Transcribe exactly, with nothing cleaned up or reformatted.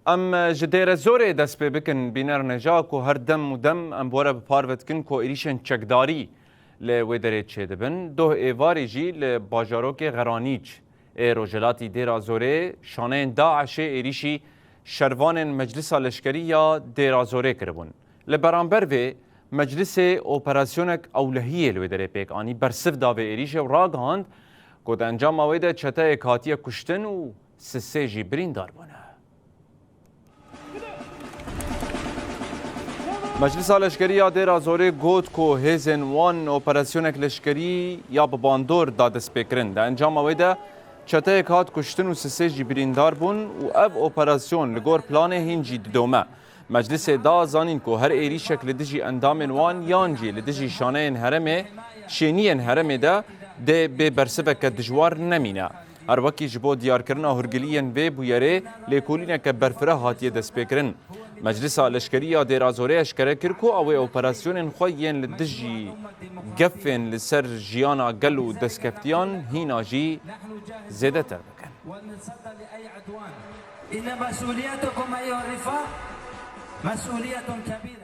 Em ji Dêrezorê dest pê bikin, bîner neja ku her dem û dem em bi we re bi parve dikin ku êrîşên çekdarî li wê derê çêdibin. Doh êvarê jî li bajarokê Xeranîç ê rojhilatî Dêra Zorê şaneyên DAIŞê êrîşî şervanên Meclisa Leşkerî ya Dêra Zorê kiribûn. Li beramber vê, Meclisê operasyonek ewlehiyê li wê derê pêk anî, bersiv da vê êrîşê û ragihand ku di encama wê de çeteyek hatiye kuştin û sisê jî birîndar bûne. Meclisa Leşkerî ya Dêra Zorê got ku hêzên wan operasyonek leşkerî ya bi bandor da destpêkirin. Di encama wê de çeteyek hat kuştin û sisê jî birîndar bûn û ev operasyon li gor planê hîn jî didome. Meclisê da zanîn ku her êrîşek li dijî endamên wan yan jî li dijî şaneyên herêmê, şêniyên herêmê de dê bê bersiveke dijwar nemîne. Her wekî ji bo diyarkirina hûrgiliyên vê bûyerê lêkolîneke berfireh hatiye destpêkirin. Meclisa Leşkerî ya Dêra Zorê eşkere kir ku ew ê operasyonên xwe yên li dijî gefên li ser jiyana gel û destkeftiyan hîna jî zêdetir bikin. ولن نتصدى لأي عدوان. إن مسؤوليتكم أيها الرفاق مسؤولية كبيرة.